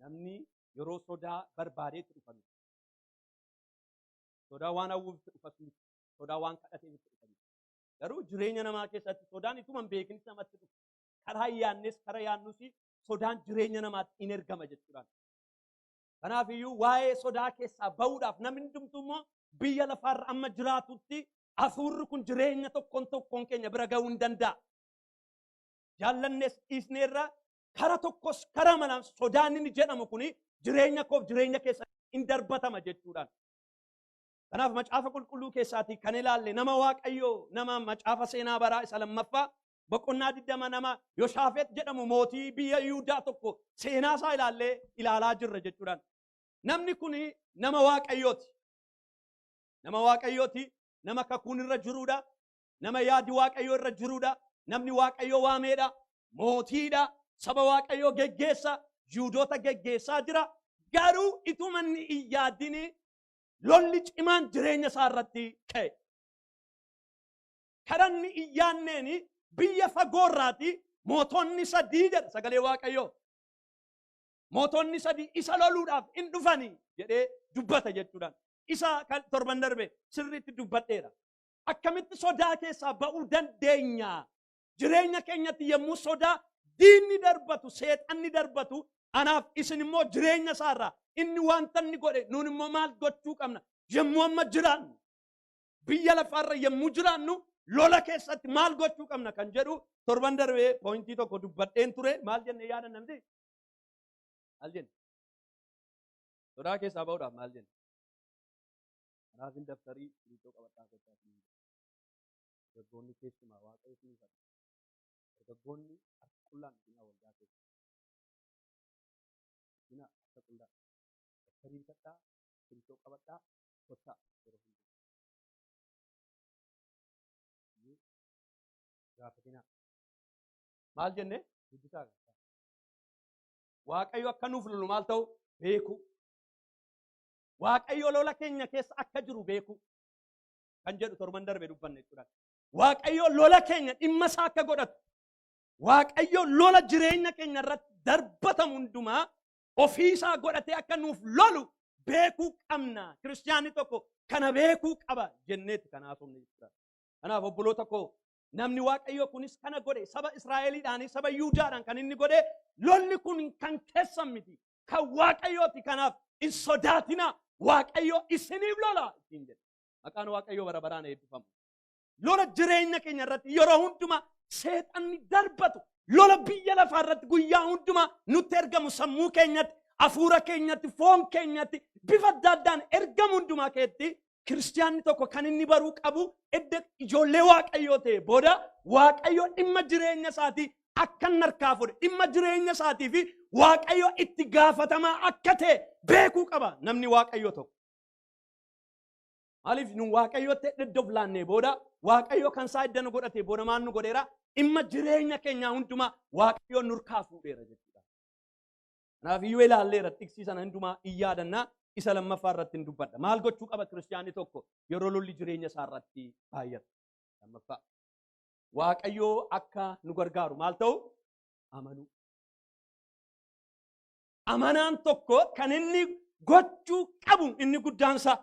Namni yeroo sodaa barbaadeetti dhufa miti. Sodaa waan hawwuuf dhufas miti. Sodaa waan kadhateef itti dhufa miti. Garuu jireenya namaa keessatti sodaan ituma hin beekinis namatti dhufa. Karaa hin yaadnes karaa yaadnus sodaan jireenya namaatti in ergama jechuudhaan. Kanaaf iyyuu waa'ee sodaa keessaa ba'uudhaaf namni hundumtuu immoo biyya lafaarra amma jiraatutti hafuurri kun jireenya tokkoon tokkoon keenya bira ga'uu hin danda'a. Jaallannes dhiisneerra kara tokkos kara malaan sodaan inni jedhamu kun jireenya koof jireenya keessa in darbatama jechuudhaan. Kanaaf Macaafa Qulqulluu keessaatii kan ilaalle nama Waaqayyoo, nama Macaafa Seenaa Baraa isa lammaffaa boqonnaa 20, nama Yoshaafeet jedhamu, mootii biyya Yihudaa tokko seenaa isaa ilaallee ilaalaa jirra jechuudhaan. Namni kun nama Waaqayyooti. Nama Waaqayyooti, nama kakuun irra jiruudha, nama yaadi Waaqayyoo irra jiruudha, namni Waaqayyoo waameedha, mootiidha, saba Waaqayyoo geggeessa, Yihudoota geggeessaa jira. Garuu ituma inni hin yaadini lolli cimaan jireenya isaa irratti ka'e. Karaa inni hin yaadneen biyya fagoo irraati mootonni sadii jedha sagalee Waaqayyoo. Mootonni sadii isa loluudhaaf in dhufanii jedhee dubbata jechuudhaan. Isa kan torban darbe sirriitti dubbadheera. Akkamitti sodaa keessaa ba'uu dandeenya? Jireenya keenyatti yommuu sodaa diinni darbatu, seexanni darbatu, anaaf isin immoo jireenya isaarraa inni wanta inni godhe, nuun immoo maal gochuu qabna? Yommuu amma jiraannu, biyya lafaarra yommuu jiraannu, lola keessatti maal gochuu qabna kan jedhu torban darbee pointii tokko dubbadheen ture. Maal jenne yaadanna miti? Maal jenne? Sodaa keessaa ba'uudhaaf maal jenne? Kanaafin daftarii iskiriiptoo qabadhaa kottaa isiniin jedha. Dargaggoonni keessumaa Waaqayyo isiniif haa kennu. Dargaggoonni harka qullaan dhufinaa waldaa keessa. Dhufinaa harka qullaa. Daftarii bitadhaa, iskiriiptoo qabadhaa, kottaa yeroo hundumaa. Gaafatinaa. Maal jenne? Dubbisaa. Waaqayyo akka nuuf lolu maal ta'u? Beeku. Waaqayyo lola keenya keessa akka jiru beeku kan jedhu torban darbe dubbanne jechuudha. Waaqayyo lola keenya dhimma isaa akka godhatu, Waaqayyo lola jireenya keenya irratti darbatamu hundumaa ofii isaa godhatee akka nuuf lolu beekuu qabna. Kiristiyaanni tokko kana beekuu qaba jenneeti kan haasofne jechuudha. Kanaaf obboloota koo, namni Waaqayyo kunis kana godhe. Saba Israa'eliidhaan, saba Yihudaadhaan kan inni godhe, lolli kun kan keessan miti, kan Waaqayyooti, kanaaf hin sodaatinaa, Waaqayyo isiniif lola ittiin jedhe. Maqaan Waaqayyoo bara baraan eebbifamu. Lola jireenya keenya irratti yeroo hundumaa seexanni darbatu, lola biyya lafaa irratti guyyaa hundumaa nutti ergamu, sammuu keenyatti, hafuura keenyatti, foon keenyatti bifa adda addaan ergamu hundumaa keetti kiristiyaanni tokko kan inni baruu qabu, edda ijoollee Waaqayyoo ta'e booda, Waaqayyo dhimma jireenya isaatii akka inni harkaa fuudhe, dhimma jireenya isaatii fi Waaqayyo itti gaafatamaa akka ta'e beekuu qaba namni Waaqayyoo tokko. Maaliif? Nu Waaqayyotti edda of laannee booda, Waaqayyo kan isaa edda nu godhatee booda, maal nu godheera? Dhimma jireenya keenyaa hundumaa Waaqayyo nurkaa fuudheera jechuudha. Kanaaf iyyuu ilaalleera, tiksii sana hundumaa in yaadannaa. Isa lammaffaa irratti hin dubbadha. Maal gochuu qaba kiristiyaanni tokko yeroo lolli jireenya isaa irratti baay'atu? Lammaffaa, Waaqayyo akka nu gargaaru maal ta'u? Amanuu. Amanaan tokko kan inni gochuu qabu inni guddaan isaa,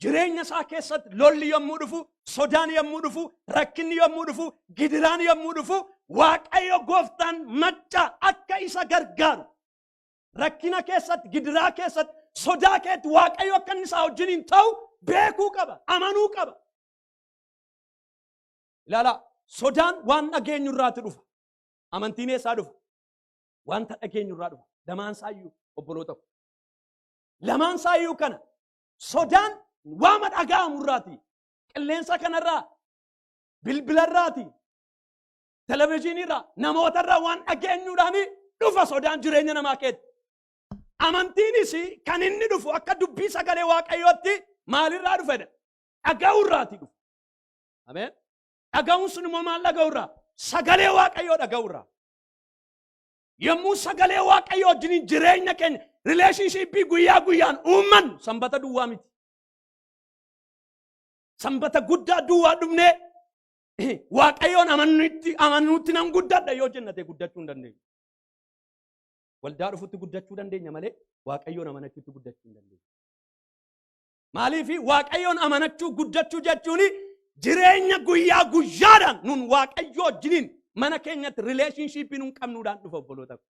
jireenya isaa keessatti lolli yommuu dhufu, sodaan yommuu dhufu, rakkinni yommuu dhufu, gidiraan yommuu dhufu, Waaqayyo gooftaan macca akka isa gargaaru, rakkina keessatti, gidiraa keessatti, sodaa keessatti Waaqayyo akka inni isaa wajjiniin ta'u beekuu qaba, amanuu qaba. Ilaalaa, sodaan waan dhageenyu irraati dhufa. Amantiin eessaa dhufa? Wanta dhageenyu irraa dhufa. Lamaan isaayyuu, obboloota ko. Lamaan isaayyuu kana. Sodaan waama dhaga'amu irraati. Qilleensa kanarraa, bilbilarraati, televizyiiniirraa, namootarraa waan dhageenyuudhaan dhufa sodaan jireenya namaa keetti. Amantiinis kan inni dhufu akka dubbii sagalee Waaqayyootti maalirraa dhufedha? Dhaga'uurraati dhufa. Ameen. Dhaga'uun sun immoo maal dhaga'uurraa? Sagalee Waaqayyoo dhaga'uurraa. Yommuu sagalee Waaqayyoo wajjiniin jireenya keenya relationship guyyaa guyyaan uummannu, sanbata duwwaa miti. Sanbata guddaa duwwaa dhufnee Waaqayyoon amanuutti amanuutti nan guddadha yoo jennate, guddachuu hin dandeenyu. Waldaa dhufutti guddachuu dandeenya malee Waaqayyoon amanachuutti guddachuu hin dandeenyu. Maaliif Waaqayyoon amanachuu guddachuu jechuun jireenya guyyaa guyyaadhaan nun Waaqayyoo wajjiniin mana keenyatti relationshipii nun qabnuudhaan dhufa, obboloota ko.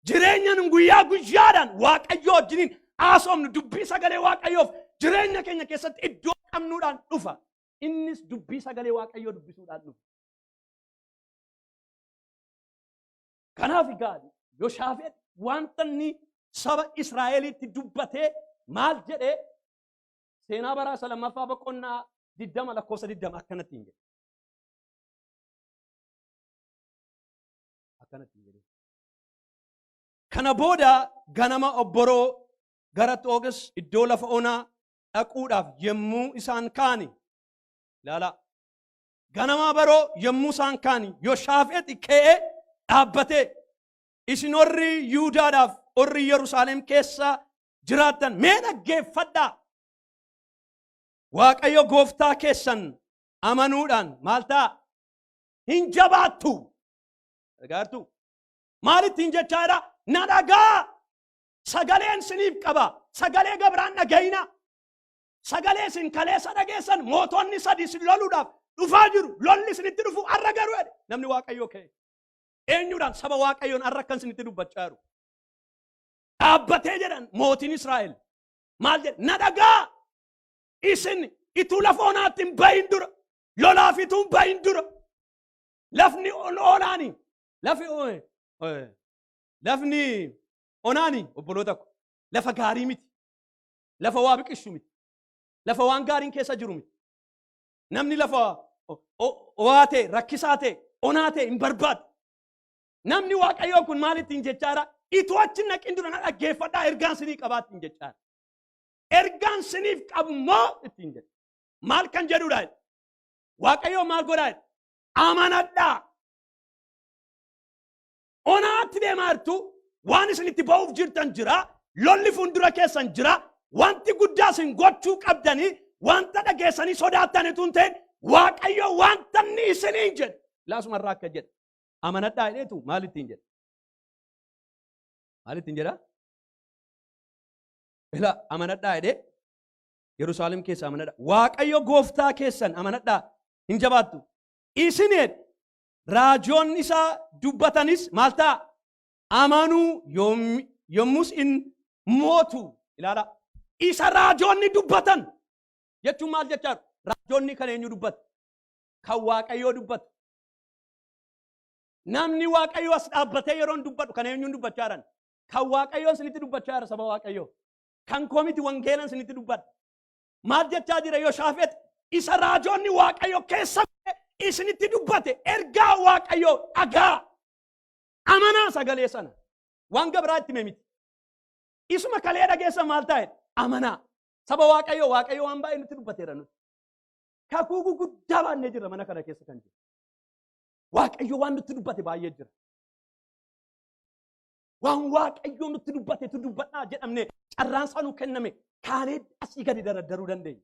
Jireenya nun guyyaa guyyaadhaan Waaqayyoo wajjiniin haasofnu, dubbii sagalee Waaqayyoof jireenya keenya keessatti iddoo qabnuudhaan dhufa. Innis dubbii sagalee Waaqayyoo dubbisuudhaan dhufa. Kanaaf egaa Yoshaafeet wanta inni saba Israa'elitti dubbatee maal jedhee? Seenaa baraa isa lammaffaa boqonnaa 20 lakkoofsa 20 akkanatti hin jedhe. Akkanatti hin jedhe. Kana booda ganama obboroo gara Xooqis iddoo lafa onaa dhaquudhaaf yommuu isaan kaani, ilaalaa, ganama baroo yommuu isaan kaani, Yoshaafeexi ka'ee dhaabbatee, "Isin warri Yihudaadhaaf warri Yerusaalem keessa jiraattan, mee dhaggeeffadhaa. Waaqayyo gooftaa keessan amanuudhaan maal ta'a? Hin jabaattu." Dhagaartu? Maalittiin jechaa jira? Na dhagaa, sagaleen siniif qaba. Sagalee gabraan dhagayina. Sagalee isin kaleessa dhageessan, mootonni sadi isin loluudhaaf dhufaa jiru. Lolli isinitti dhufu har'a garuu jedhe namni Waaqayyoo ka'e. Eenyuudhaan? Saba Waaqayyoon har'a akkan isinitti dubbachaa jiru. Dhaabbatee jedhan mootiin Israa'el. Maal jedhe? Na dhagaa, isin ituu lafa onaatti hin bahin dura, lolaaf ituu hin bahin dura, lafni onaani, lafni onaani, obboloota ko, lafa gaarii miti, lafa waa biqilchu miti, lafa waan gaariin keessa jiru miti. Namni lafa ho'aa ta'e, rakkisaa ta'e, onaa ta'e hin barbaadu. Namni Waaqayyoo kun maal ittiin jechaadha? Ituu achi naqin dura na dhaggeeffadhaa, ergaan sinii qabaa ittiin jechaadha. Ergaan siniif qabu immoo ittiin jedhe. Maal kan jedhudha? Waaqayyoo maal godhaa jedhe? Amanadhaa. Onaatti deemaa jirtu, waan isin itti ba'uuf jirtan jira, lolli fuuldura keessan jira, wanti guddaa isin gochuu qabdanii wanta dhageessanii sodaattanitu hin ta'in, Waaqayyo wanta inni isiniin jedhe. Laasuma irraa akka jedhe. Amanadhaa jedheetu maal ittiin jedhe? Maal ittiin jedha? Ila amanadhaa jedhee, Yerusaalem keessa amanadhaa. Waaqayyo gooftaa keessan amanadhaa, hin jabaattu. Isin jedhe, raajoonni isaa dubbatanis maal ta'a? Amanuu, yommus in mootu. Ilaala. Isa raajoonni dubbatan jechuun maal jechaa? Raajoonni kan eenyu dubbatu? Kan Waaqayyoo dubbatu. Namni Waaqayyoo as dhaabbatee yeroon dubbadhu kan eenyuun dubbachaa jiran? Kan Waaqayyoo isinitti dubbachaa jira, saba Waaqayyoo. Kan koo miti, wangeelan isinitti dubbadha. Maal jechaa jira Yoshaafet? Isa raajoonni Waaqayyo keessa isinitti dubbate, ergaa Waaqayyoo dhagaa. Amanaa sagalee sana. Waan gabraa itti hime miti. Isuma kalee dhageessa maal ta'e? Amanaa. Saba Waaqayyoo, Waaqayyo waan baay'ee nutti dubbateera nuti. Kakuu guguddaa baannee jirra mana kana keessa kan jiru. Waaqayyo waan nutti dubbate baay'ee jira. Waan Waaqayyo nutti dubbatetu dubbadhaa jedhamne, carraan isaa nu kenname, kaanee asii gadi daraddaruu dandeenya.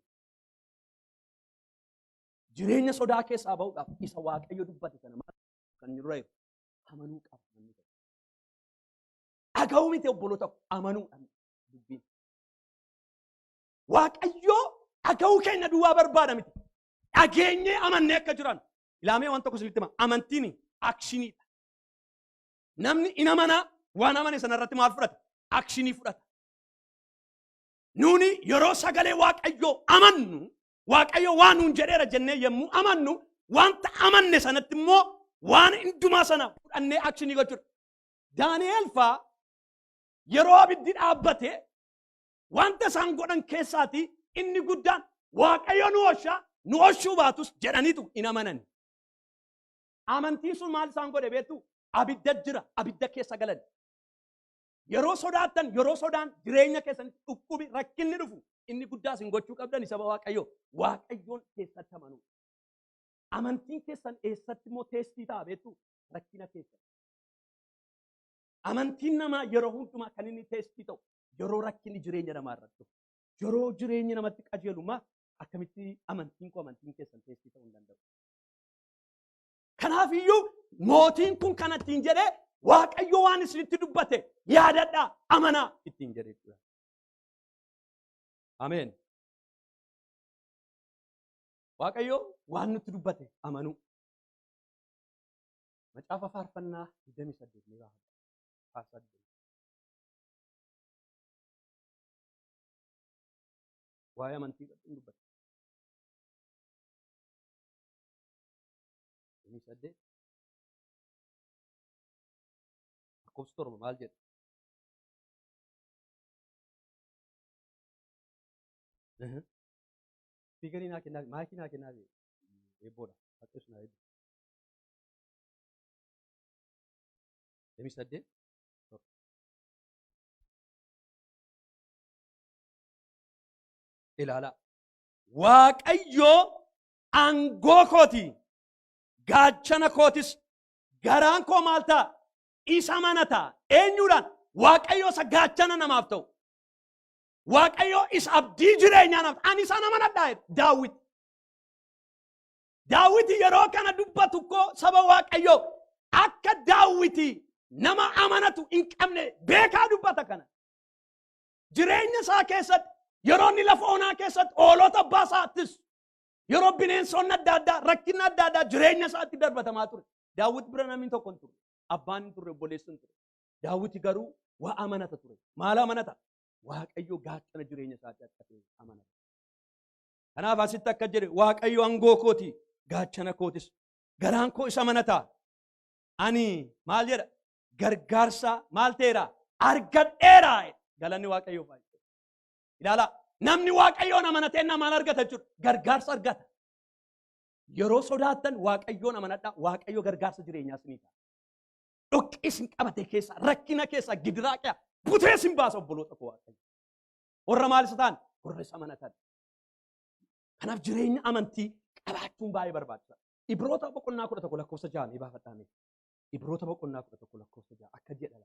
Jireenya sodaa keessaa ba'uudhaaf isa Waaqayyo dubbate sana maal kan nurra jiru amanuu qaba namni tokko. Dhaga'uu miti, obboloota, amanuudha dubbiin. Waaqayyo dhaga'uu keenya duwwaa barbaada miti. Dhageenyee amannee akka jiran. Ilaamee, waan tokko isinitti hima. Amantiin actioniidha. Namni in amanaa, waan amane sana irratti maal fudhata? Actionii fudhata. Nuuni yeroo sagalee Waaqayyoo amannu, Waaqayyo waan nuun jedheera jennee yommuu amannu, wanta amanne sanatti immoo waan hundumaa sana fudhannee actionii gochuudha. Daani'eel faa yeroo abiddi dhaabbate wanta isaan godhan keessaati inni guddaan, "Waaqayyo nu ooshaa, nu oolchuu baatus," jedhaniitu hin amanan. Amantiin sun maal isaan godhe beektu? Abidda jira, abidda keessa galan. Yeroo sodaattan, yeroo sodaan jireenya keessanitti, dhukkubi, rakkinni dhufu, inni guddaa isin gochuu qabdan, saba Waaqayyoo, Waaqayyoon keessatti amanuu. Amantiin keessan eessatti immoo testii ta'a beektu? Rakkina keessa. Amantiin namaa yeroo hundumaa kan inni testii ta'u yeroo rakkinni jireenya namaa irratti dhufu. Yeroo jireenyi namatti qajeelummaa akkamitti amantiin koo, amantiin keessan testii ta'uu hin danda'u? Kanaaf iyyuu mootiin kun kanattiin jedhee Waaqayyo waan isinitti dubbate yaadadhaa, amanaa ittiin jedhe jechuudha. Ameen. Waaqayyo waan nutti dubbate amanuu. Macaafa Faarfannaa 28 ni baafata. Faarsaa 28. Waa'ee amantii irratti hin dubbata. 28 lakkoofsa 7 maal jedha? Spiikerii naa kennaa, maayikii naa kennaa, eebboodha. Haqqeessu naa eebbu. 28 7. Ilaalaa. Waaqayyo aangoo kooti, gaachana kootis, garaan koo maal ta'a? Isa amanata. Eenyuudhaan? Waaqayyo isa gaachana namaaf ta'u. Waaqayyo isa abdii jireenyaa naaf ani isaan amanadha jedhe Daawit. Daawit yeroo kana dubbatu koo saba Waaqayyoo akka Daawiti nama amanatu hin qabne beekaa dubbata kana. Jireenya isaa keessatti yeroo inni lafa onaa keessatti hoolota abbaa isaattis yeroo bineensonni adda addaa rakkinni adda addaa jireenya isaatti darbatamaa ture. Daawit bira namni tokko hin turre. Abbaan hin turre, obboleessi hin turre. Daawiti garuu waa amanata ture. Maal amanata? Waaqayyo gaachana jireenya isaatti akka ta'e amanata. Kanaaf asitti akka jedhe, Waaqayyo aangoo kooti, gaachana kootis, garaan koo isa amanata. Ani maal jedha? Gargaarsa maal ta'eera? Argadheera. Galanni Waaqayyoof haa ta'u. Ilaalaa, namni Waaqayyoon amanatee maal argata jechuudha? Gargaarsa argata. Yeroo sodaattan Waaqayyoon amanadhaa, Waaqayyo gargaarsa jireenyaa isinii ta'a. Dhoqqee isin qabate keessa, rakkina keessa, gidiraa keessa butee isin baasa, obboloota koo, Waaqayyo. Warra maal isa ta'an? Warra isa amanatan. Kanaaf jireenya amantii qabaachuun baay'ee barbaachisaadha. Ibroota boqonnaa 11 lakkoofsa 6 ni baafadhaa mee. Ibroota boqonnaa 11 lakkoofsa 6 akka jedha.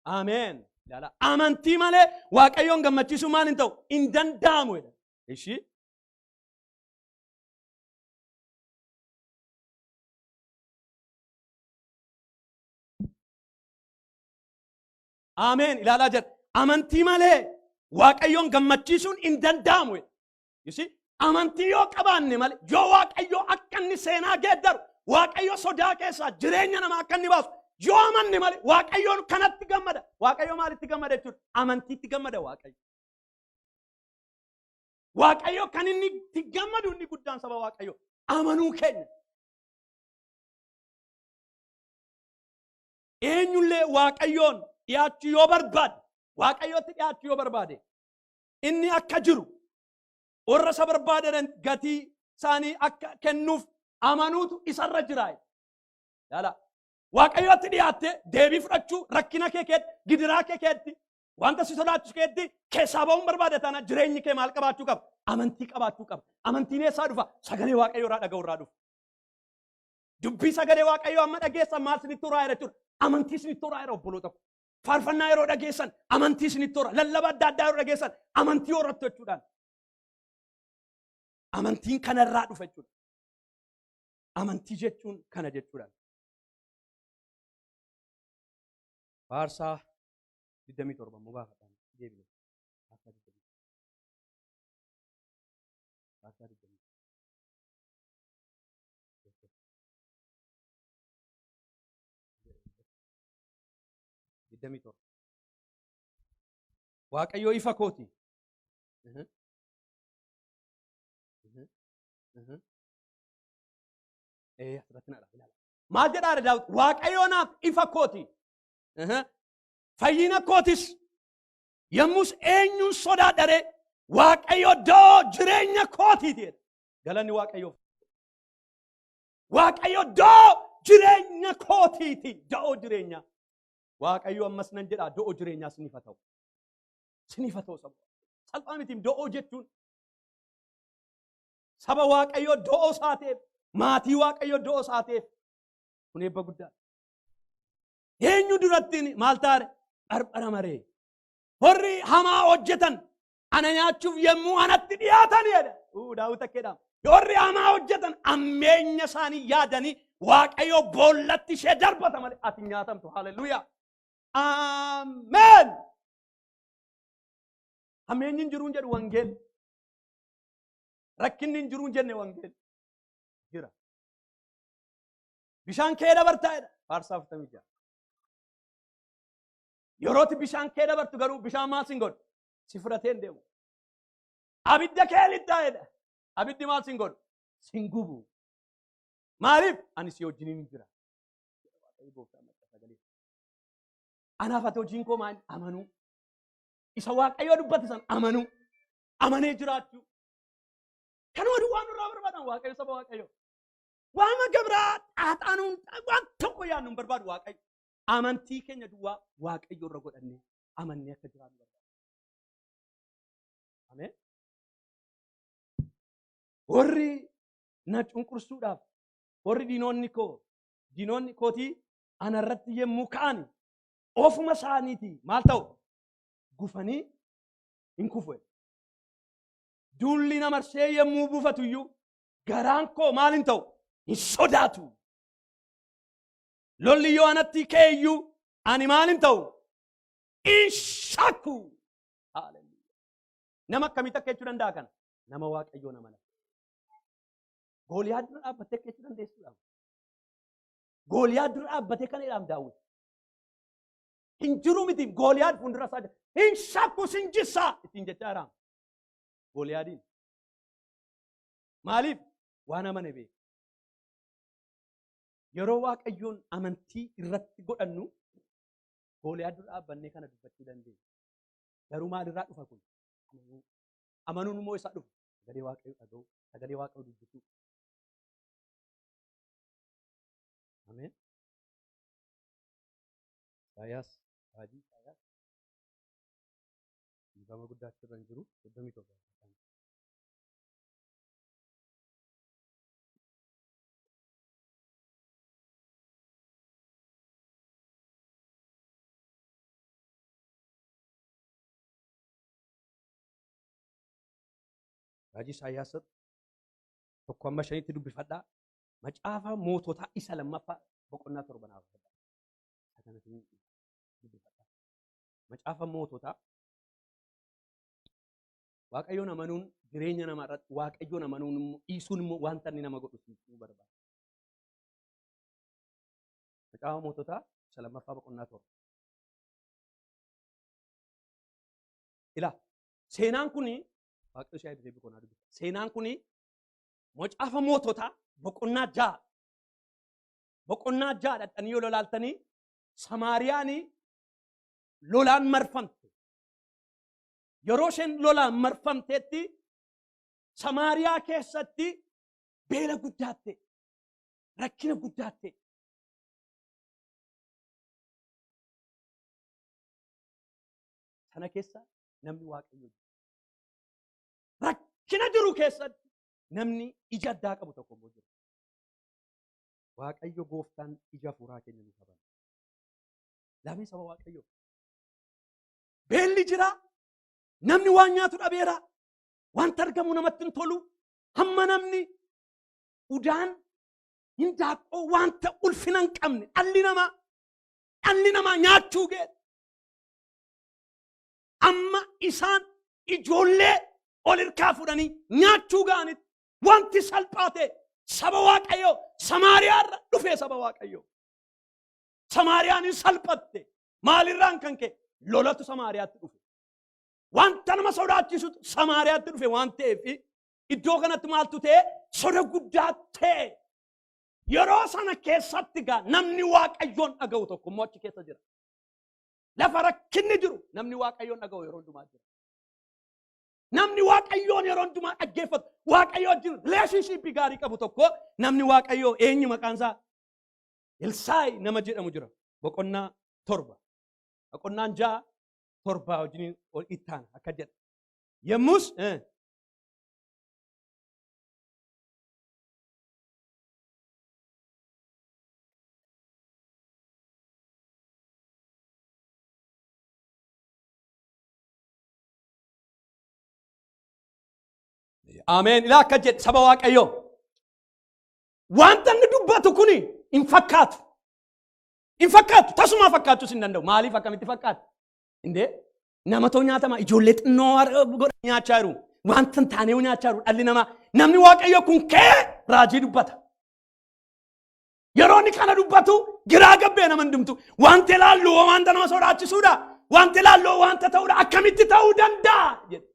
Ameen. Ilaala. Amantii malee Waaqayyoon gammachiisuu maal hin ta'u? Hin danda'amu jedha. Ishii. Ameen. Ilaalaa jedha. Amantii malee Waaqayyoon gammachiisuun hin danda'amu jedha. You see? Amantii yoo qabaanne malee, yoo Waaqayyo akka inni seenaa geeddaru, Waaqayyo sodaa keessaa jireenya namaa akka inni baasu yoo amanne malee, Waaqayyoon kanatti gammada. Waaqayyo maalitti gammada jechuudha? Amantiitti gammada Waaqayyo. Waaqayyo kan inni itti gammadu inni guddaan, saba Waaqayyo, amanuu keenya. Eenyullee Waaqayyoon dhiyaachuu yoo barbaade, Waaqayyotti dhiyaachuu yoo barbaade, inni akka jiru, warra isa barbaadan gatii isaanii akka kennuuf amanuutu isarra jira. Yaala. Waaqayyotti dhiyaatte deebii fudhachuu, rakkina kee keetti, gidiraa kee keetti, wanta si sodaachisu keetti keessaa ba'uun barbaade taana, jireenyi kee maal qabaachuu qaba? Amantii qabaachuu qaba. Amantiin eessaa dhufa? Sagalee Waaqayyoo irraa dhaga'u irraa dhufa. Dubbii sagalee Waaqayyoo amma dhageessan maal isinitti horaa jira jechuudha? Amantii isinitti horaa jira, obboloota koo. Faarfannaa yeroo dhageessan amantii isinitti hora. Lallaba adda addaa yeroo dhageessan amantii horattu jechuudhaan. Amantiin kanarraa dhufa jechuudha. Amantii jechuun kana jechuudha. Faarsaa 27 immoo baafadhaan deebine. Faarsaa 27. Faarsaa 27. 27. Waaqayyo ifa kooti. Asirratti na ilaala. Maal jedhaa Daawit? Waaqayyo naaf ifa kooti. Fayyina kootis, yommus eenyuun sodaadha ree? Waaqayyo da'oo jireenya kootiiti jedha. Galanni Waaqayyoof. Waaqayyo da'oo jireenya kootiiti. Da'oo jireenyaa. Waaqayyo ammas nan jedha, da'oo jireenyaa siniif haa ta'u. Siniif haa ta'u, saba. Salphaa miti da'oo jechuun. Saba Waaqayyo da'oo isaa ta'eef, maatii Waaqayyo da'oo isaa ta'eef kun eebba guddaa. Eenyu duratti maal taare? Qarqara maree. Warri hamaa hojjetan ana nyaachuuf yommuu anatti dhiyaatan jedha. Daawit akka jedhama. Warri hamaa hojjetan ammeenya isaanii yaadanii Waaqayyo boollatti ishee darbata malee ati nyaatamtu. Haleluuyaa. Ameen. Hammeenyi hin jiruun jedhu wangeelli. Rakkinni hin jiruun jenne wangeelli. Jira. Bishaan kee dabartaa jedha. Faarsaa 46. Yerooti bishaan kee dabartu garuu bishaan maal sin godhu? Si fudhatee hin deemu. Abidda kee lixxaa jedha. Abiddi maal sin godhu? Sin gubu. Maaliif? Ani si wajjiniin jira. Waaqayyo gooftaan macca sagalee. Anaaf ati hojiin koo maal? Amanuu. Isa Waaqayyo dubbate san amanuu. Amanee jiraachuu. Kanuma duwwaa nurraa barbaadan Waaqayyo saba Waaqayyo. Waama gabraa xaaxaanuun waan tokko yaadnu hin barbaadu Waaqayyo. Amantii keenya duwwaa Waaqayyo irra godhannee amannee akka jiraannu barbaada. Ameen. Warri na cunqursuudhaaf warri diinonni koo diinonni kootii ana irratti yommuu ka'an ofuma isaaniitii maal ta'u gufanii hin kufu. Duulli na marsee yommuu buufatu iyyuu garaan koo maal hin ta'u hin sodaatu. Lolli yoo anatti ka'e iyyuu ani maal hin ta'u hin shakku. Haaleluyyaa. Nama akkamitti akka jechuu danda'a kana? Nama Waaqayyoon amana. Gooliyaad dura dhaabbattee akka jechuu dandeessuudha. Gooliyaad dura dhaabbatee kana jedhaam Daawit. Hin jiru miti Gooliyaad fuuldura isaa jira. Hin shakku sin jissaa ittiin jechaa jira. Gooliyaadiin. Maaliif? Waan amane beeka. Yeroo Waaqayyoon amantii irratti godhannu Gooliyaad dura dhaabbannee kana dubbachuu dandeenya. Garuu maalirraa dhufa kun? Amanuu. Amanuun immoo isaa dhufa. Sagalee Waaqayyoo dhaga'uu, sagalee Waaqayyoo dubbisuu. Ameen. Isaayyaas, raajii Isaayyaas. Dhiifama guddaa achirra hin jiru. 37. Raajii Isaayyaas 1-5 dubbifadhaa. Macaafa moototaa isa lammaffaa boqonnaa 7 naaf fudhadhaa. Isa kanatti dubbifadhaa. Macaafa moototaa Waaqayyoon amanuun jireenya namaa irratti Waaqayyoon amanuun immoo dhiisuun immoo wanta inni nama godhu siifuu barbaada. Macaafa moototaa isa lammaffaa boqonnaa 7. Ilaa seenaan kuni Waaqayyo si eebbisee boqonnaa dubbisa. Seenaan kuni macaafa moototaa boqonnaa 6 boqonnaa 6 dhaqxanii yoo lolaaltanii Samaariyaan lolaan marfamte. Yeroo isheen lolaan marfamteetti Samaariyaa keessatti beela guddaatte, rakkina guddaatte. Sana keessa namni Waaqayyo jira. Rakkina jiru keessatti namni ija addaa qabu tokko immoo jira. Waaqayyo gooftaan ija hafuuraa keenya nu qaban. Laamee saba Waaqayyo. Beelli jira. Namni waan nyaatu dhabeera. Wanta argamu namatti hin tolu. Hamma namni udaan hindaaqqoo wanta ulfina hin qabne dhalli namaa nyaachuu ga'e. Amma isaan ijoollee ol hirkaa fuudhanii nyaachuu ga'anitti wanti salphaa ta'e saba Waaqayyoo Samaariyaarra dhufee saba Waaqayyoo. Samaariyaan hin salphatte. Maalirraan kan ka'e lolatu Samaariyaatti dhufe. Wanta nama sodaachisutu Samaariyaatti dhufe waan ta'eef iddoo kanatti maaltu ta'e soda guddaa ta'e. Yeroo sana keessatti gaa namni Waaqayyoon dhaga'u tokko immoo achi keessa jira. Lafa rakkinni jiru namni Waaqayyoon dhaga'u yeroo hundumaa jira. Namni Waaqayyoon yeroo hundumaa dhaggeeffatu Waaqayyo wajjin relationship gaarii qabu tokko namni Waaqayyoo eenyu maqaan isaa Elsaa'i nama jedhamu jira. Boqonnaa 7. Boqonnaan 6 7 wajjin ol ittaana akka jedha. Yommus Ameen. Ilaa akka jedhe saba Waaqayyoo. Wanta inni dubbatu kuni hin fakkaatu. Hin fakkaatu. Tasumaa fakkaachuus hin danda'u. Maaliif akkamitti fakkaata? Indee nama ta'u nyaatama ijoollee xinnoo godha nyaachaa jiru. Wanta hin taane nyaachaa jiru dhalli namaa. Namni Waaqayyoo kun kee raajii dubbata. Yeroo inni kana dubbatu giraa gabbee nama hundumtu. Wanti ilaallu wanta nama sodaachisuudha. Wanti ilaallu wanta ta'uudha. Akkamitti ta'uu danda'a? Jedhe.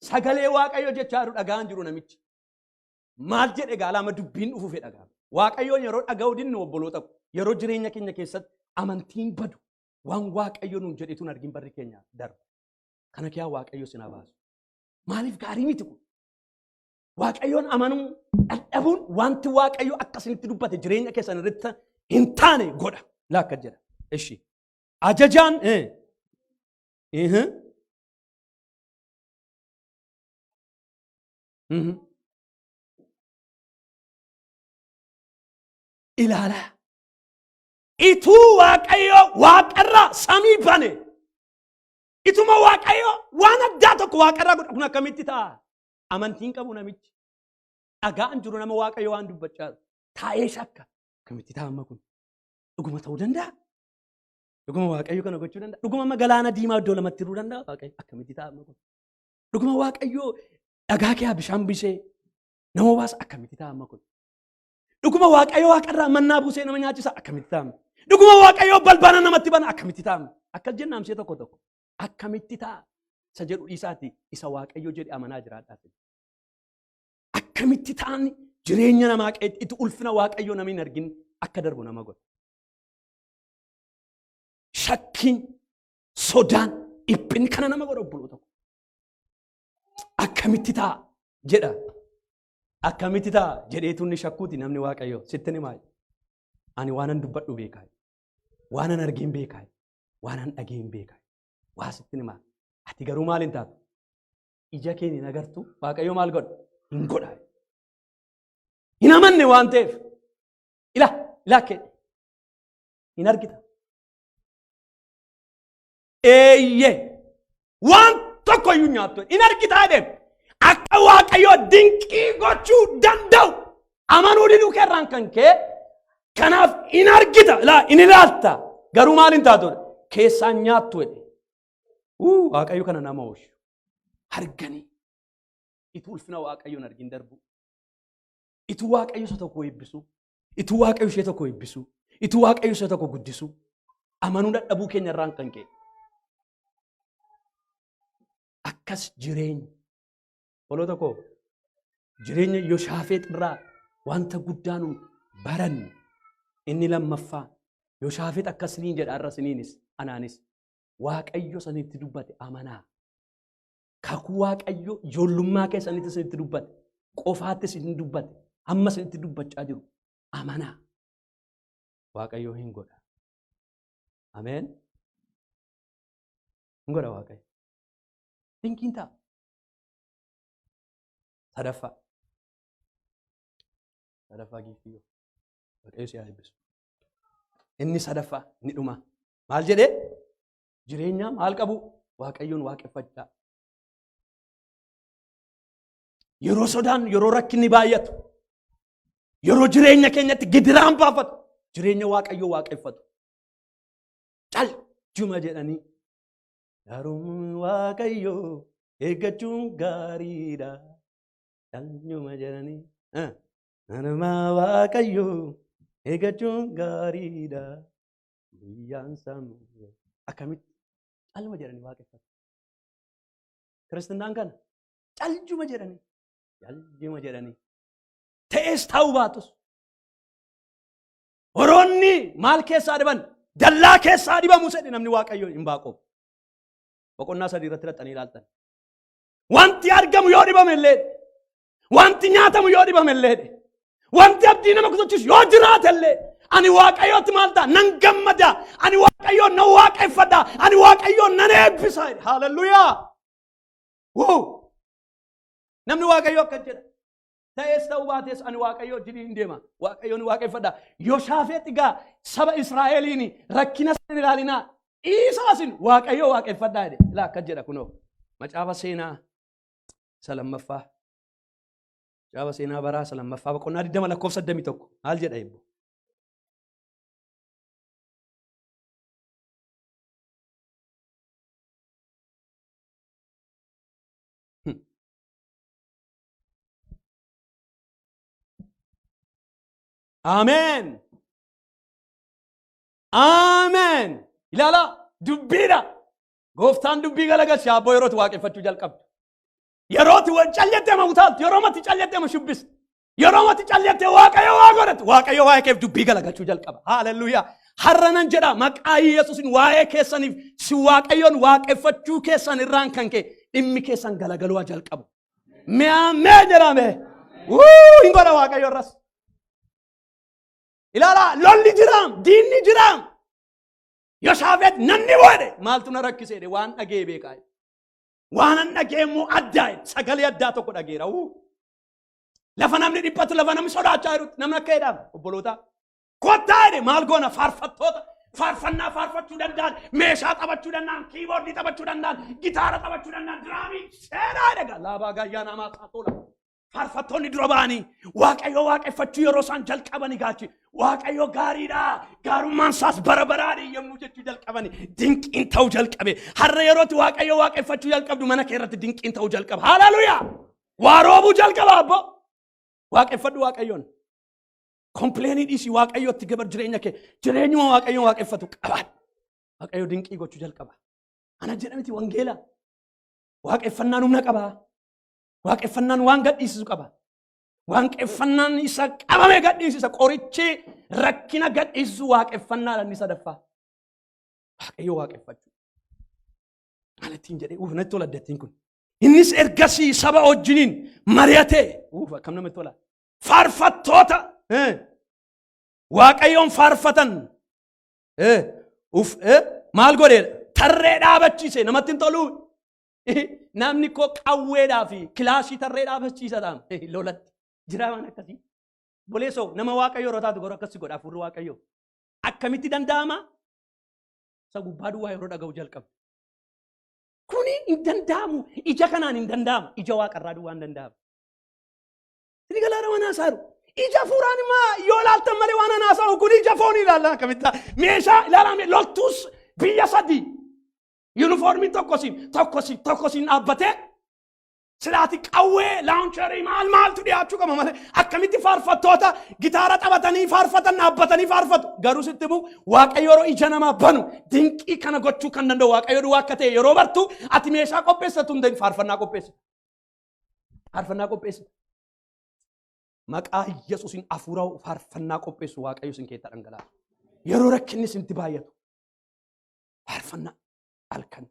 Sagalee Waaqayyoo jechaa jiru dhaga'aan jiru namichi. Maal jedhe gaalaama dubbiin dhufu fedha gaala. Waaqayyoon yeroo dhaga'uu dinnu obboloota ko, yeroo jireenya keenya keessatti amantiin badu waan Waaqayyo nuun jedhetu hin argin barri keenya darba. Kana kiyaa Waaqayyo sin haa baasu. Maaliif gaarii miti kun? Waaqayyoon amanuu dadhabuun wanti Waaqayyo akka isinitti dubbate jireenya keessan irratti hin taane godha. Laa akka jedha. Ishi. Ajajaan Ilaalaa. Ituu Waaqayyo waaqarraa samii bane. Ituma Waaqayyo waan addaa tokko waaqarraa godha. Kun akkamitti ta'a? Amantiin qabu namichi. Dhagaan jiru nama Waaqayyo waan dubbachaa jiru. Taa'ee shakka. Akkamitti ta'a amma kun? Dhuguma ta'uu danda'a? Dhuguma Waaqayyo kana gochuu danda'a? Dhuguma amma galaana diimaa iddoo lamatti hiruu danda'a Waaqayyo? Akkamitti ta'a amma kun? Dhuguma Waaqayyo dhagaa kee bishaan bisee nama baasa akkamitti ta'a amma kun? Dhuguma Waaqayyo waaqarraa mannaa buusee nama nyaachisa akkamitti ta'a amma? Dhuguma Waaqayyo balbala namatti bana akkamitti ta'a amma? Akkas jenna amsee tokko tokko. Akkamitti ta'a? Isa jedhu dhiisaati isa Waaqayyo jedhe amanaa jiraadhaa. Akkamitti ta'an jireenya namaa qeetti itti ulfina Waaqayyo namni hin argin akka darbu nama godha. Shakkiin, sodaan, dhiphinni kana nama godha obboloota koo. Akkamitti ta'a jedha. Akkamitti ta'a jedheetu inni shakkuuti namni Waaqayyo sitti ni maali. Ani waanan dubbadhu beekaa. Waanan argeen beekaa. Waanan dhageen beekaa. Waa sitti ni maali. Ati garuu maal hin taatu? Ija keen hin agartu. Waaqayyo maal godha? Hin godha. Hin amanne waan ta'eef. Ila, ila kee. Hin argita. Eeyyee. Waan tokko iyyuu nyaattu. Hin argitaa jedheen. Akka Waaqayyo dinqii gochuu danda'u amanuu diduu keerraan kan kee kanaaf hin argita. Ilaa hin ilaalta. Garuu maal hin taatu? Keessaan nyaattu jedhe. Waaqayyo kana nama oolchu. Arganii. Ituu ulfina Waaqayyoon argin darbu. Ituu Waaqayyo isa tokko eebbisuu. Ituu Waaqayyo ishee tokko eebbisuu. Ituu Waaqayyo ishee tokko guddisuu. Amanuu dadhabuu keenya irraan kan ka'e. Akkas jireenya. Obboloota koo jireenya Yoshaafeex irraa wanta guddaa nu barannu inni lammaffaa Yoshaafeex akkas niin jedha har'a siniinis anaanis Waaqayyo sanitti dubbate amanaa. Kakuu Waaqayyo ijoollummaa keessanitti isinitti dubbate, qofaatti isin dubbate, amma isinitti dubbachaa jiru amanaa. Waaqayyo hin godha. Ameen. Hin godha Waaqayyo. Dinqiin ta'a. Sadaffaa. Sadaffaa giiftii. Waaqayyo si haa eebbisu. Inni sadaffaa inni dhuma. Maal jedhee? Jireenya maal qabu? Waaqayyoon waaqeffachaa. Yeroo sodaan, yeroo rakkinni baay'atu, yeroo jireenya keenyatti gidiraan baafatu, jireenya Waaqayyoo waaqeffatu. Cal juma jedhanii gaarummaa Waaqayyoo eeggachuun gaariidha. Cal juma jedhanii gaarummaa Waaqayyoo eeggachuun gaariidha. Guyyaan sammuu akkamitti calma jedhanii waaqeffatu. Kiristinnaan kana caljuma jedhanii caljuma jedhanii ta'es ta'uu baatus horoonni maal keessaa dhiban dallaa keessaa dhibamu sedhe namni Waaqayyo hin baaqoob. Boqonnaa 3 irratti dhaqxanii ilaaltan. Wanti argamu yoo dhibame illee, wanti nyaatamu yoo dhibame illee, wanti abdii nama kutachiisu yoo jiraate illee, ani Waaqayyootti maal ta'a? Nan gammada. Ani Waaqayyoon nan waaqeffadha. Ani Waaqayyoon nan eebbisa. Haalelluyaa. Wuu! Namni Waaqayyoo akkas jedha. Ta'es ta'uu baates ani Waaqayyo wajjin hin deema. Waaqayyoon waaqeffadha. Yoshaafeet egaa saba Israa'eliin rakkina sana hin ilaalinaa. Dhiisaa isin Waaqayyo waaqeffadhaa jedhe. Ilaa akkas jedha kunoo. Macaafa seenaa. Isa lammaffaa. Macaafa seenaa baraa isa lammaffaa boqonnaa 20 lakkoofsa 21 maal jedha eebbo? Ameen. Ameen. Ilaalaa dubbiidha. Gooftaan dubbii galagalche abboo yerootti waaqeffachuu jalqabdu. Yerootti callettee ma utaaltu, yeroo matti callettee ma shubbistu, yeroo matti callettee Waaqayyo waa godhatu, Waaqayyo waa'ee keef dubbii galagalchuu jalqaba. Haaleluyyaa. Har'a nan jedha maqaa Yesuusin waa'ee keessaniif si Waaqayyoon waaqeffachuu keessan irraan kan ka'e dhimmi keessan galagaluu haa jalqabu. Mee ameen jedhame. Wuu hin godha Waaqayyo irras. Ilaalaa lolli jiraam, diinni jiraam. Yoshaafeet namni bo'e maaltu na rakkise jedhe waan dhagee beekaa. Waan an dhagee immoo addaa jedhe sagalee addaa tokko dhageera. Wuu. Lafa namni dhiphatu lafa namni sodaachaa jirutti namni akka jedhaam obboloota. Kottaa jedhe maal goona faarfattoota faarfannaa faarfachuu danda'an meeshaa taphachuu danda'an kiiboordii taphachuu danda'an gitaara taphachuu danda'an diraamii seenaa jedhe laabaa gaayyaa namaa saatola. Faarfattoonni dura ba'anii Waaqayyo waaqeffachuu yeroo isaan jalqabani gaachi Waaqayyo gaariidha gaarummaan isaas bara baraadha yommuu jechuu jalqabani dinqiin ta'uu jalqabe. Har'a yerootti Waaqayyo waaqeffachuu jalqabdu mana kee irratti dinqiin ta'uu jalqaba. Haleluyaa! Waa roobuu jalqaba abbo. Waaqeffadhu Waaqayyoon. Kompleenii dhiisii Waaqayyotti gabar jireenya kee jireenyuma Waaqayyoon waaqeffatu qabaadhu. Waaqayyo dinqii gochuu jalqaba. Ana jedhamiti wangeela. Waaqeffannaan humna qaba. Waaqeffannaan waan gadhiisisu qaba. Waaqeffannaan isa qabame gadhiisisa. Qorichi rakkina gadhiisisu waaqeffannaadha inni sadaffaa. Waaqayyo waaqeffachuu. Maal ittiin jedhee uuf natti tola addattiin kun. Innis ergasii saba wajjiniin mari'atee uuf akkam namatti tola. Faarfattoota Waaqayyoon faarfatan uf maal godheedha tarree dhaabachiise namatti hin toluu. Namni koo qawweedhaa fi kilaashii tarree dhaabachiisa ta'an lolatti. Jira waan akkasii. Boleessoo nama Waaqayyo yeroo taatu garuu akkasi godha hafuurri Waaqayyo. Akkamitti danda'ama? Isa gubbaa duwwaa yeroo dhaga'u jalqabu. Kuni hin danda'amu. Ija kanaan hin danda'amu. Ija waaqarraa duwwaa hin danda'amu. Sini galaana waan haasa'u. Ija hafuuraan immoo yoo ilaaltan malee waan haasa'u kun ija foonii ilaalla akkamitti meeshaa ilaalaa loltuus biyya sadii Yuunifoormiin tokkosiin tokkosiin tokkosiin dhaabbatee silaati qawwee laawuncherii maal maaltu dhiyaachuu qaba malee akkamitti faarfattoota gitaara taphatanii faarfatan dhaabbatanii faarfatu garuu sitti bu'u Waaqayyo yeroo ija namaa banu dinqii kana gochuu kan danda'u Waaqayyo duwwaa akka ta'e yeroo bartu ati meeshaa qopheessatu hin ta'in faarfannaa qopheessita. Faarfannaa qopheessita. Maqaa Yesuusiin hafuura faarfannaa qopheessu Waaqayyo isin keessa dhangalaasa. Yeroo rakkinni isinitti baay'atu faarfannaa halkan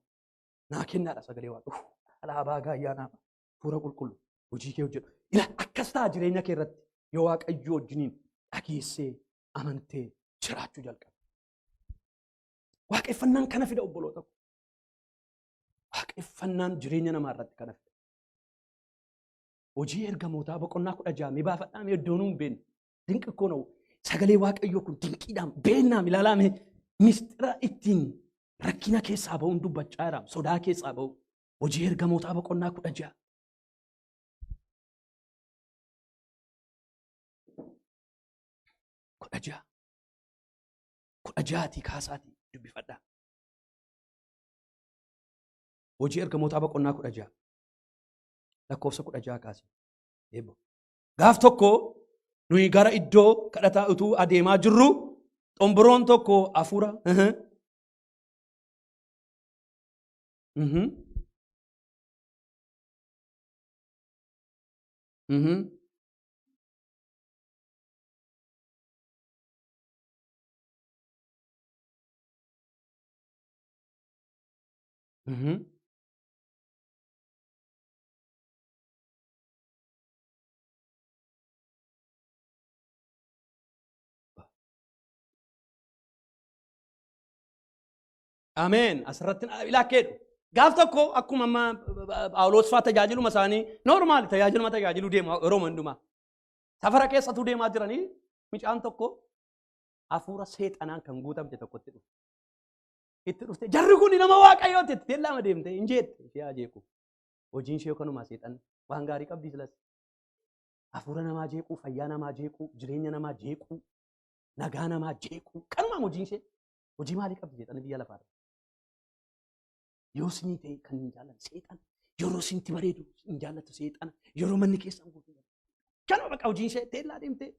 naa kennaadha sagalee waaqa. Uff, Alaabaa gaayyaa naa hafuura qulqullu hojii kee hojjedhu. Ila akkas ta'a jireenya kee irratti yoo Waaqayyo wajjiniin dhageessee amantee jiraachuu jalqabe. Waaqeffannaan kana fida obboloota koo. Waaqeffannaan jireenya namaa irratti kana fida. Hojii ergamootaa boqonnaa 16 mee baafadhaa mee iddoo nuun beeknu. Dinqi koo na'u. Sagalee Waaqayyoo kun dinqiidhaan beeknaam ilaalaa mee mistira ittiin rakkina keessaa ba'uun dubbachaa jira. Sodaa keessaa ba'u. Hojii ergamootaa boqonnaa 16. 16. 16tii kaasaatii dubbifadhaa. Hojii ergamootaa boqonnaa 16. Lakkoofsa 16 kaasee. Eebbo. Gaaf tokko nuyi gara iddoo kadhataa utuu adeemaa jirru xomboroon tokko hafuura mhm mhm mhm Ameen. Asirratti ilaakeedhu. Gaaf tokko akkuma amma Phaawulos fa'aa tajaajiluma isaanii noormaali tajaajiluma tajaajiluu deemu yeroo hundumaa. Safara keessatu deemaa jiranii mucaan tokko hafuura seexanaan kan guutamte tokkotti dhufe. Itti dhufte jarri kun nama waaqayyooti itti teellaama deemte hin jeette ishee haa jeequ. Hojiin ishee kanumaa seexanni. Waan gaarii qabdi silas. Hafuura namaa jeequu, fayyaa namaa jeequu, jireenya namaa jeequu, nagaa namaa jeequu. Kanumaam hojiin ishee. Hojii maalii qabdi jedhanii biyya lafaarra. Yoo isinii ta'e kan hin jaallanne seexana. Yeroo isinti bareedu hin jaallattu seexana. Yeroo manni keessan guutuu. Kanuma bakka hojiin ishee teellaa deemtee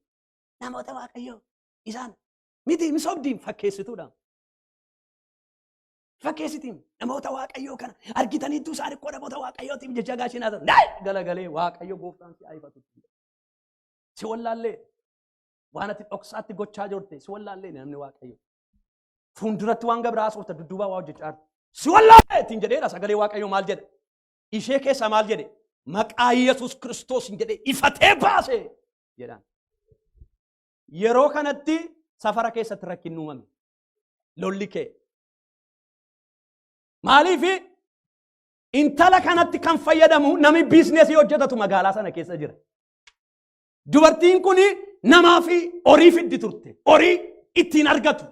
namoota waaqayyoo isaan miti misoobdiin fakkeessituudha. Fakkeessitiin namoota waaqayyoo kana argitaniittuu isaan ikkoo namoota waaqayyootiif jecha gaashiin haa ta'u. Daai galagalee waaqayyo gooftaan si aifatu. Si wallaallee waan ati dhoksaatti gochaa jirte si wallaallee namni waaqayyo. Fuulduratti waan gabraa haasofta dudduubaa waa hojjechaa jirta. Si wallaallee ittiin jedheera sagalee waaqayyoo maal jedha? Ishee keessaa maal jedhe? Maqaa Yesuus Kiristoos hin jedhe ifatee baase jedhaan. Yeroo kanatti safara keessatti rakkinni uumame. Lolli kee. Maaliif intala kanatti kan fayyadamu namni biiznesii hojjetatu magaalaa sana keessa jira. Dubartiin kun namaa fi horii fiddi turte. Horii ittiin argatu.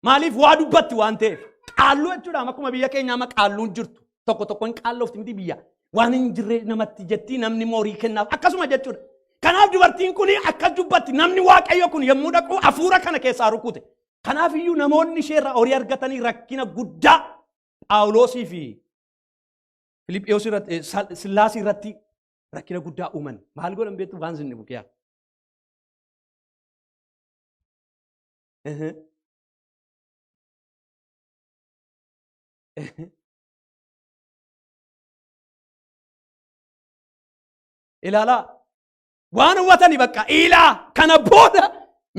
Maaliif waa dubbatti waan ta'eef. Qaalluu jechuudha akkuma biyya keenyaa amma qaalluun jirtu. Tokko tokko hin qaalloofti miti biyya. Waan hin jirre namatti jetti namni immoo horii kennaaf akkasuma jechuudha. Kanaaf dubartiin kun akkas dubbatti namni waaqayyo kun yommuu dhaqu hafuura kana keessaa rukute. Kanaaf iyyuu namoonni isheerraa horii argatanii rakkina guddaa Phaawulosii fi Filiphiyos irratti Sillaasii irratti rakkina guddaa uuman. Maal godhan beektu waan isin dhibu kiyaa. Ilaalaa waan hubatani bakka ilaa kana booda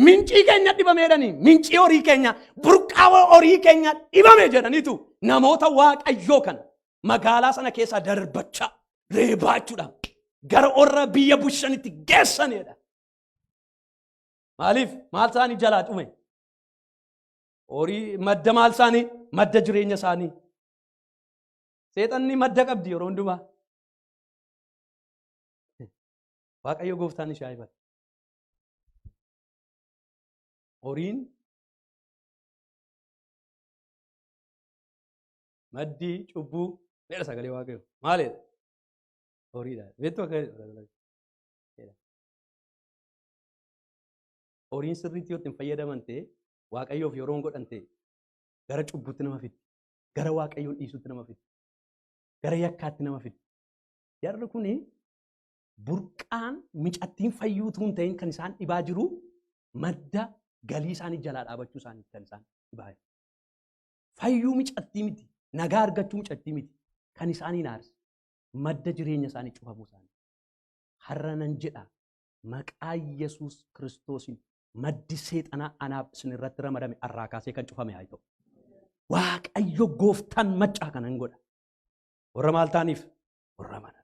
mincii keenya dhibame jedhanii mincii horii keenya burqaa horii keenya dhibame jedhaniitu namoota waaqayyoo kana magaalaa sana keessaa darbachaa reebaa jechuudha gara warra biyya bulchanitti geessanidha. Maaliif maal isaanii jalaa dhume? Horii madda maal isaanii? Madda jireenya isaanii. Seexanni madda qabdi yeroo hundumaa. Waaqayyo gooftaan ishee haa ifatu. Horiin maddi cubbuu jedha sagalee waaqayyo. Maalidha? Horiidha. Beektu akka jedha. Horiin sirriitti yoo ittiin fayyadaman ta'e waaqayyoof yeroo hin godhan ta'e gara cubbuutti nama fiddi. Gara waaqayyoon dhiisuutti nama fiddi. Gara yakkaatti nama fiddi. Jarri kuni burqaan micattiin fayyuu utuu hin ta'in kan isaan dhibaa jiru madda galii isaanii jalaa dhaabachuu isaanii kan isaan dhibaa jiru. Fayyuu micattii miti, nagaa argachuu micattii miti kan isaaniin aarse madda jireenya isaanii cufamuu isaanii. Har'a nan jedha maqaa Yesuus Kiristoosiin maddi seexanaa anaaf isin irratti ramadame arraa kaasee kan cufame haa ta'u. Waaqayyo gooftaan maccaa kana hin godha. Warra maal ta'aniif? Warra amanan.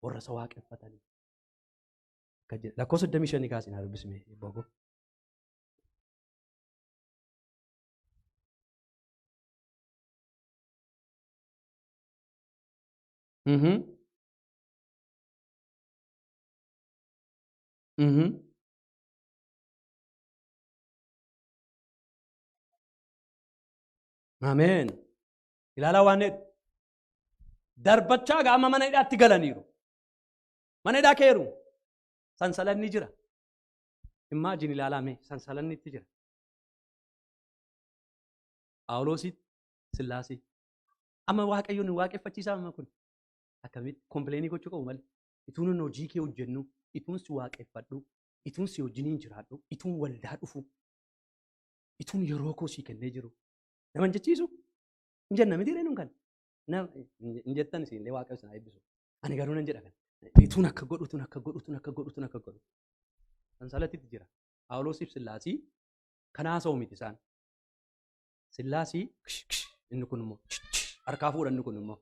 Warra isa waaqeffataniif. Akka jedhe lakkoofsa 25 kaasee naa dubbisime bogo. Mhm. Mhm. Ameen. Ilaalaa waan jedhu. Darbachaa gaama mana hidhaatti galaniiru. Mana hidhaa keeru. Sansalanni jira. Immaajin ilaalaa mee sansalanni itti jira. Phaawuloositti Sillaasee. Amma Waaqayyoon nu waaqeffachiisaa amma kun. Akkamitti kompleenii gochuu qabu malee. Ituun nun hojii kee hojjennu, ituun si waaqeffadhu, ituun si wajjiniin jiraadhu, ituun waldaa dhufu, ituun yeroo koo sii kennee jiru. Nama hin jechiisu? Hin jenna miti ree nun kan. Hin jettan isin illee waaqayyo isin haa eebbisu. Ani garuu nan jedha kan. Ituun akka godhu, ituun akka godhu, ituun akka godhu, ituun akka godhu. Sansalatitti jira. Phaawulosiif Sillaasii kan haasa'u miti isaan. Sillaasii inni kun immoo harkaa fuudha inni kun immoo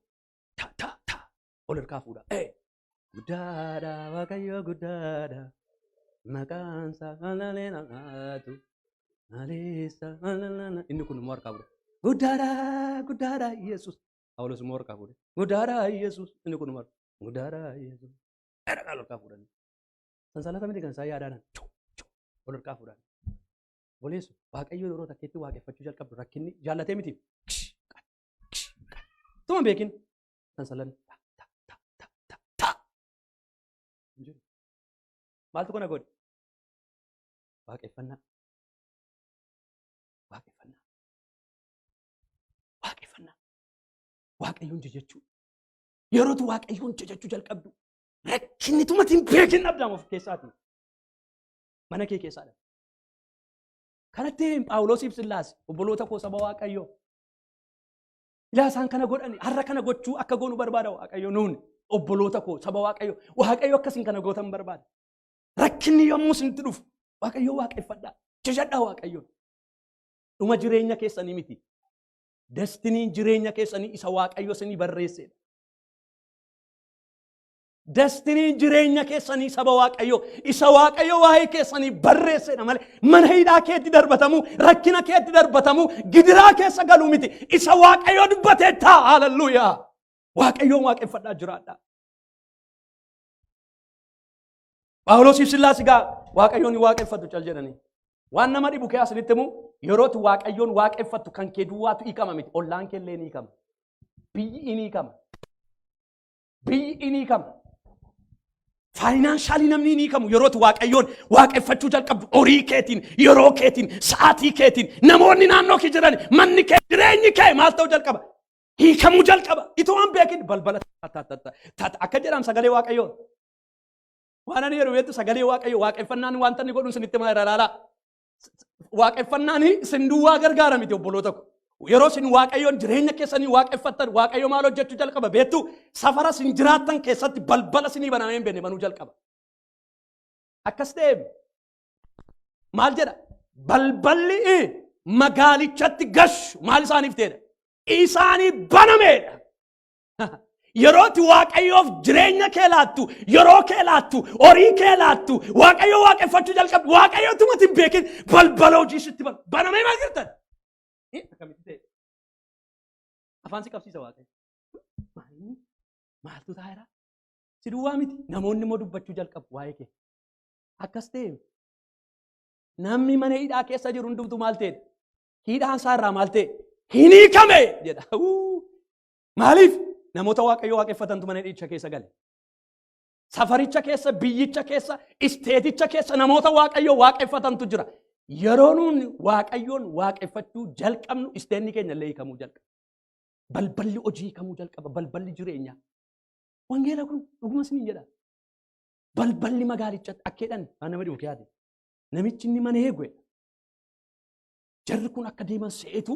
ta ta ta ol harkaa fuudha. Ee guddaadha waaqayyo guddaadha maqaansa alaleelaatu maleessa alalala inni kun immoo harkaa fuudha. Guddaadha guddaadha Yesuus. Phaawulos immoo harkaa fuudhe. Guddaadha Yesuus inni kun immoo guddaadha Yesuus. Ol harkaa fuudhan. Sansalata miti kan isaan yaadaan ol harkaa fuudhan. Obboleessu Waaqayyo yeroo takkeetti waaqeffachuu jalqabdu rakkinni jaallatee miti. Tuma beekin sansalanni ta ta ta ta ta ta. Hin jiru. Maaltu kana godhe? Waaqeffannaa. Waaqeffannaa. Waaqeffannaa. Waaqayyoon jajachuu. Yerootu Waaqayyoon jajachuu jalqabdu rakkinni tumati hin beekin dhabdaama of keessaati. Mana kee keessaa dhabda. Kanatti Phaawulosiif Sillaas obboloota koo saba Waaqayyoo. Ilaa isaan kana godhani har'a kana gochuu akka goonu barbaada Waaqayyo nuun obboloota koo saba Waaqayyo. Waaqayyo akkasiin kana gootan barbaada. Rakkinni yommuu isinitti dhufu Waaqayyo waaqeffadhaa. Jajadhaa Waaqayyoon. Dhuma jireenya keessanii miti. Destiniin jireenya keessanii isa Waaqayyo isinii barreessedha. Destiniin jireenya keessanii saba Waaqayyo isa Waaqayyo waa'ee keessanii barreessedha malee mana hidhaa keetti darbatamu, rakkina keetti darbatamu, gidiraa keessa galuu miti. Isa Waaqayyo dubbatee ta'a. Haalelluuyaa. Waaqayyoon waaqeffadhaa jiraadhaa. Phaawulosiif Sillaas egaa Waaqayyoon hin waaqeffatu cal jedhanii. Waan nama dhibu kee asinitti himu yerootti Waaqayyoon waaqeffattu kan kee duwwaatu hiikama miti. Ollaan kee illee ni hiikama. Biyyi ni hiikama. Biyyi ni hiikama. Financially namni ni hiikamu yerootti Waaqayyoon waaqeffachuu jalqabdu horii keetiin, yeroo keetiin, sa'aatii keetiin, namoonni naannoo kee jiran, manni kee, jireenyi kee maal ta'uu jalqaba? Hiikamuu jalqaba. Itoo waan beekin balbala akka jedhan sagalee Waaqayyoo. Waan ani jedhu beektu sagalee Waaqayyoo waaqeffannaan wanta inni godhu isinitti himaa irra ilaalaa. Waaqeffannaan isin duwwaa gargaara miti obboloota ko. Yeroo isin Waaqayyoon jireenya keessanii waaqeffattan Waaqayyo maal hojjechuu jalqaba beektu safara isin jiraattan keessatti balbala isinii banamee hin beekne banuu jalqaba. Akkas ta'e maal jedha? Balballi magaalichatti gashu maal isaaniif ta'edha? Isaanii banameedha. Yeroo ati Waaqayyoof jireenya kee laattu, yeroo kee laattu, horii kee laattu, Waaqayyo waaqeffachuu jalqabdu, Waaqayyo tumati hin beekin balbala hojii sitti banu. Banamee maal jirtan? Akkamitti ta'e? Afaan si qabsiisa Waaqayyo. Maali? Maaltu taa'eera? Si duwwaa miti. Namoonni immoo dubbachuu jalqabu waa'ee kee. Akkas ta'e namni mana hidhaa keessa jiru hundumtu maal ta'e? Hidhaan isaa irraa maal ta'e? Hin hiikame jedha. Maaliif? Namoota Waaqayyo waaqeffatantu mana hidhicha keessa gale. Safaricha keessa, biyyicha keessa, isteeticha keessa namoota Waaqayyo waaqeffatantu jira. Yeroo nuun Waaqayyoon waaqeffachuu jalqabnu isteenni keenya illee hiikamuu jalqaba. Balballi hojii hiikamuu jalqaba. Balballi jireenyaa. Wangeela kun dhuguma isiniin jedha. Balballi magaalichatti akka jedhan waan nama dhibu keeyyaate. Namichi inni mana eegu jedha. Jarri kun akka deeman se'etu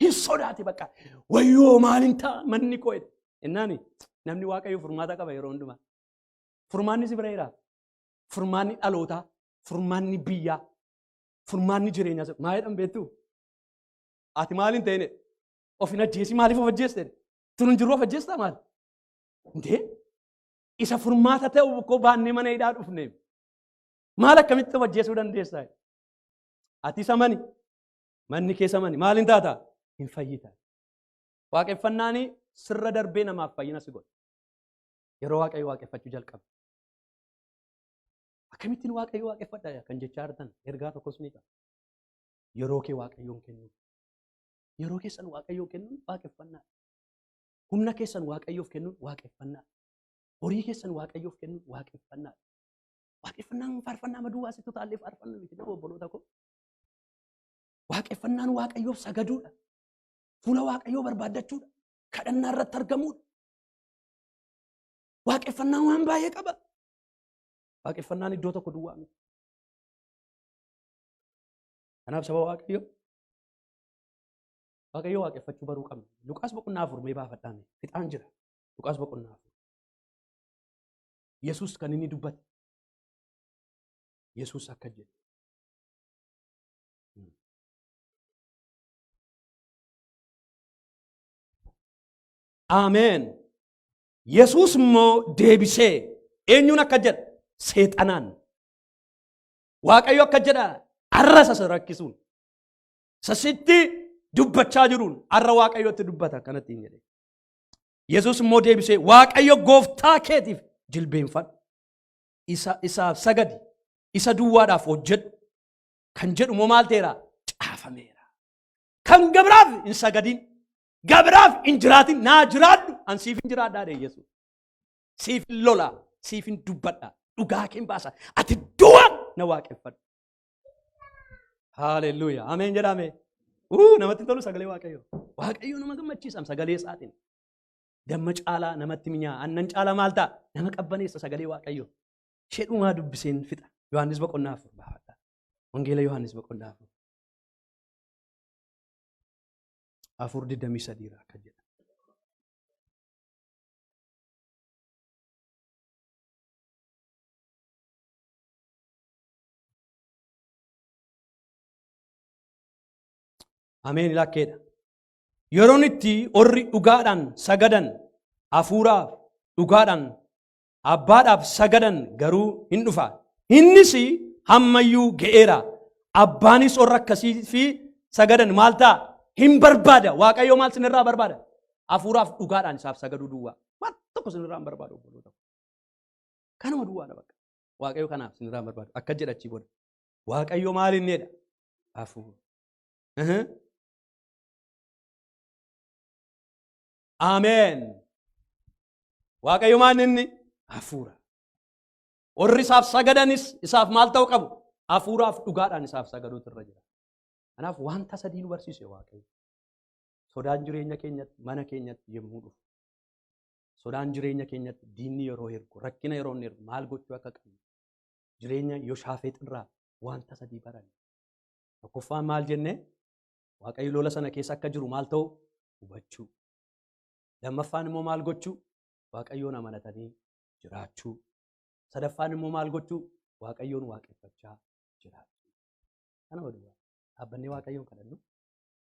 hin sodaate bakka. Wayyoo maalin ta'a manni koo jedhe. Innaani namni Waaqayyo furmaata qaba yeroo hundumaa. Furmaanni si bira jira. Furmaanni dhalootaa, furmaanni biyyaa, furmaanni jireenyaa. Maa jedhan beektuu? Ati maal hin ta'ine? Of hin ajjeesi maaliif of ajjeeste? Tun hin jiru of ajjeestaa maal? Intee isa furmaata ta'u koo baannee mana hidhaa dhufne. Maal akkamitti of ajjeesuu dandeessaa? Ati isa mani. Manni keessa mani. Maal hin taata? Hin fayyita. Waaqeffannaan sirra darbee namaaf fayyina si godha. Yeroo Waaqayyo waaqeffachuu jalqabe. Akkamittiin Waaqayyo waaqeffadha kan jechaa jirtan ergaa tokkos ni qaba. Yeroo kee Waaqayyoon kennuu. Yeroo keessan Waaqayyoo kennuun waaqeffannaadha. Humna keessan Waaqayyoof kennuun waaqeffannaadha. Horii keessan Waaqayyoof kennuun waaqeffannaadha. Waaqeffannaan faarfannaa maduu asitti utaallee faarfanna miti nama obboloota koo. Waaqeffannaan Waaqayyoof sagaduudha. Fuula Waaqayyoo barbaaddachuudha. Kadhannaa irratti argamuudha. Waaqeffannaan waan baay'ee qaba. Waaqeffannaan iddoo tokko duwwaa miti. Kanaaf saba Waaqayyoo Waaqayyoo waaqeffachuu baruu qabna. Luqaas boqonnaa 4 mee baafadhaa mee. Fixaan jira. Luqaas boqonnaa 4. Yesuus kan inni dubbate. Yesuus akka jedhe. Ameen. Yesuus immoo deebisee eenyuun akka jedha? Seexanaan. Waaqayyo akka jedha arra isa rakkisuun. Isa sitti dubbachaa jiruun arra Waaqayyotti dubbata kanatti hin jedhe. Yesuus immoo deebisee Waaqayyo gooftaa keetiif jilbeenfadhu. Isa isaaf sagadi. Isa duwwaadhaaf hojjedhu. Kan jedhu immoo maal ta'eera? Caafameera. Kan gabraaf hin sagadin. Gabraaf hin jiraatin. Naa jiraadhu. An siif hin jiraadhaa jedhe Yesuus. Siif hin lola. Siifin dubbadha. Dhugaa keen baasa. Ati du'a na waaqeffadhu. Haaleluyyaa. Ameen jedhame. Namatti tolu sagalee Waaqayyoo. Waaqayyo nama gammachiisa sagalee isaatiin. Damma caalaa namatti mi'aawa. Aannan caalaa maal ta'a? Nama qabbaneessa sagalee Waaqayyoo. Ishee dhumaa dubbiseen fixa. Yohaannis boqonnaa 4 baafadha. Wangeela Yohaannis boqonnaa 4. 4:23 irraa akka jedha. Ameen lakkeedha. Yeroon itti warri dhugaadhaan sagadan hafuuraaf dhugaadhaan abbaadhaaf sagadan garuu hin dhufa. Innis hammayyuu ga'eera. Abbaanis warra akkasii fi sagadan maal ta'a? Hin barbaada. Waaqayyo maal sinirraa barbaada? Hafuuraaf dhugaadhaan isaaf sagaduu duwwaa. Waan tokko sinirraa hin barbaadu obboloota. Kanuma duwwaadha bakka. Waaqayyo kanaaf sinirraa hin barbaadu. Akka jedha achii booda. Waaqayyo maal inneedha? Hafuura. Ameen. Waaqayyo maal inni? Hafuura. Warri isaaf sagadanis isaaf maal ta'uu qabu? Hafuuraaf dhugaadhaan isaaf sagaduutu irra jira. Kanaaf wanta sadii nu barsiise Waaqayyo. Sodaan jireenya keenyatti, mana keenyatti yommuu dhufu, sodaan jireenya keenyatti diinni yeroo ergu, rakkina yeroo inni ergu maal gochuu akka qabnu jireenya Yoshaafex irraa wanta sadii baranne. Tokkoffaan maal jenne? Waaqayyo lola sana keessa akka jiru maal ta'u? Hubachuu. Lammaffaan immoo maal gochuu? Waaqayyoon amanatanii jiraachuu. Sadaffaan immoo maal gochuu? Waaqayyoon waaqeffachaa jiraachuu. Kana duwwaa. Dhaabbannee Waaqayyoon kadhannu.